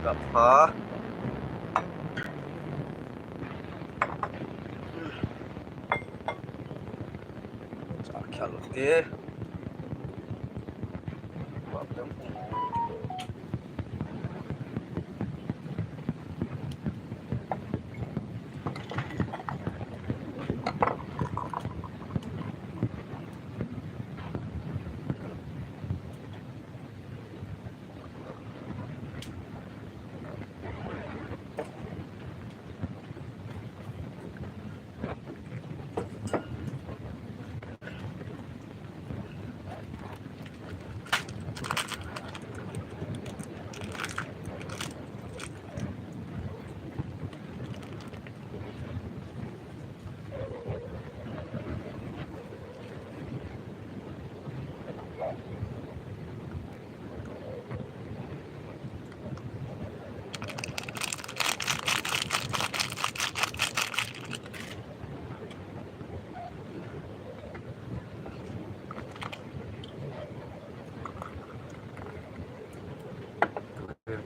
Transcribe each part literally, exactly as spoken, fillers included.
Pha. Cha khel te.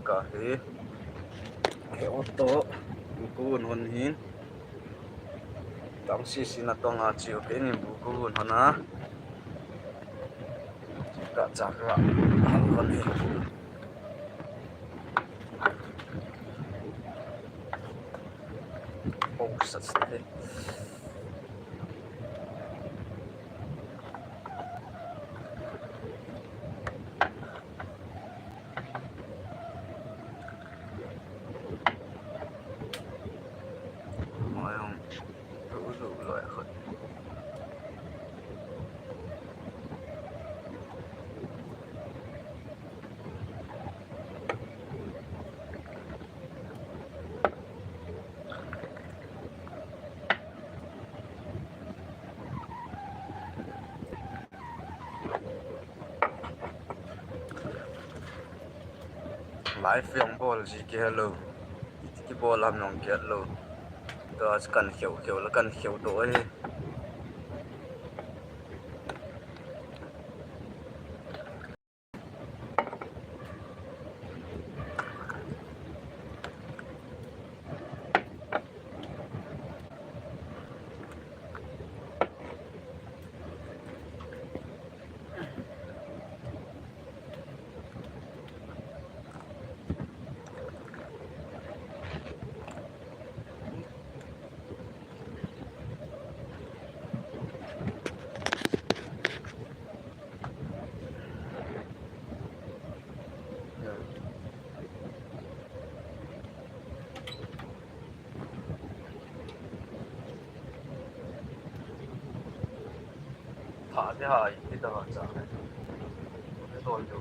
Ka hi, he auto, kun hon hin. Tang si si na tong a chiu ke ni bu ku hun hana. Ka cha ka hal hon hi. Oh, such the. Live jong bol ji kei lou. Iti kibol ham jong kei lou. Tua chu kan kheu kheu la kan kheu doh e. Tha te ha, iti ta cha. Te dol jo.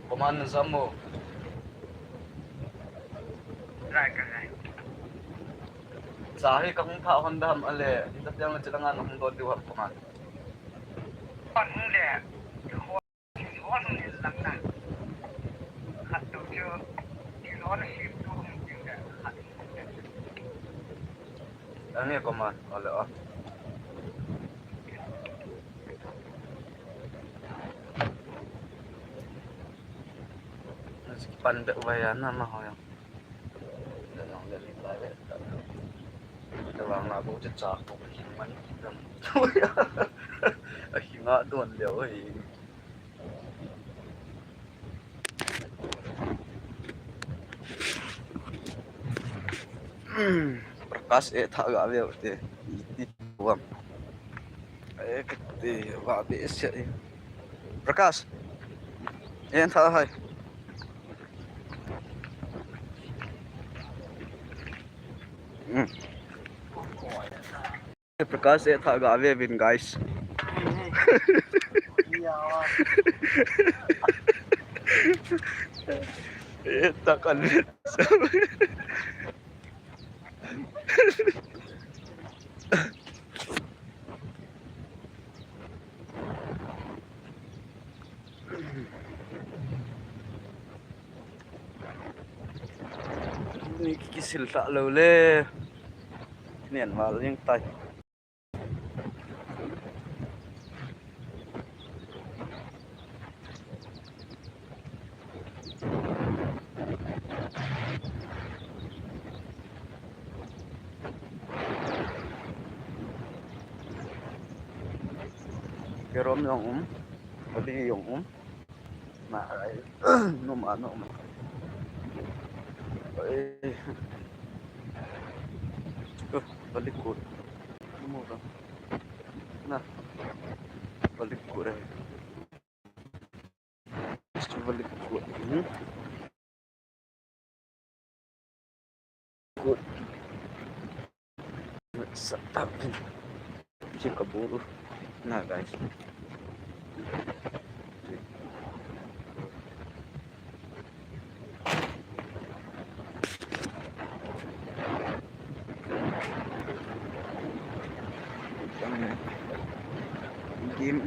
Koman na jam mo. Rai ka rai. Cha hi ka hung tha hon dam ale, ita tiang le chilanga na hung don diu ham koman. Hon le. Ani koman, ole o. Nasi kipan be ubai ana ma hoyang. Nang le ri ba le. Tawang la bo cha cha ko hing man. Ahinga don leo hi. Prakash e tha ga ve te. Iti wam. E kati va be se. Prakash. En tha hai. Mm. Prakash e tha ga ve vin, guys. E ta kan ve. Ni kisil ta lo le. Nen mal jing tai. Kerom jong um, valley jong um. Na ai, nom a, nom a. Ai. Oh, valley kut. Nom a. Na. Valley kut ai. Valley kut. Hmm. Good. Sa tapin. Chim kaburu. Na, guys. Game.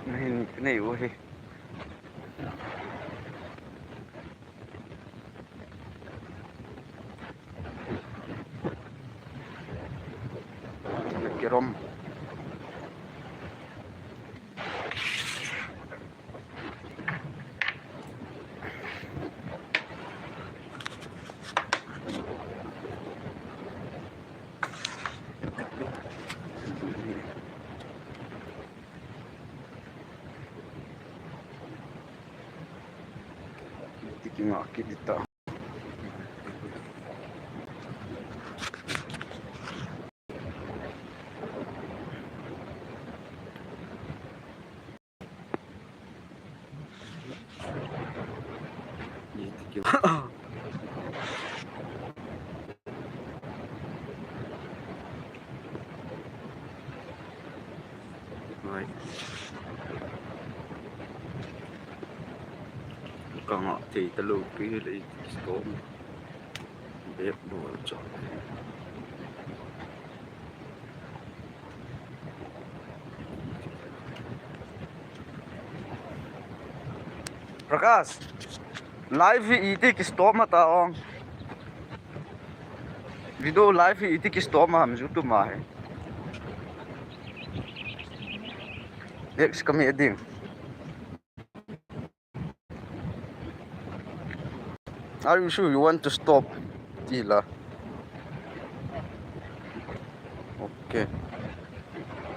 Nei, nei, oh, hey. Kerom. Tiki nga kit ta. Right. Ka nga thei talou pi le storm. Bep bol chu. Prakash, live hi iti ki stop ma ta ong. Video live hi iti ki stop ma ham YouTube ma hi. Next kami eding. Are you sure you want to stop? Tila. Okay.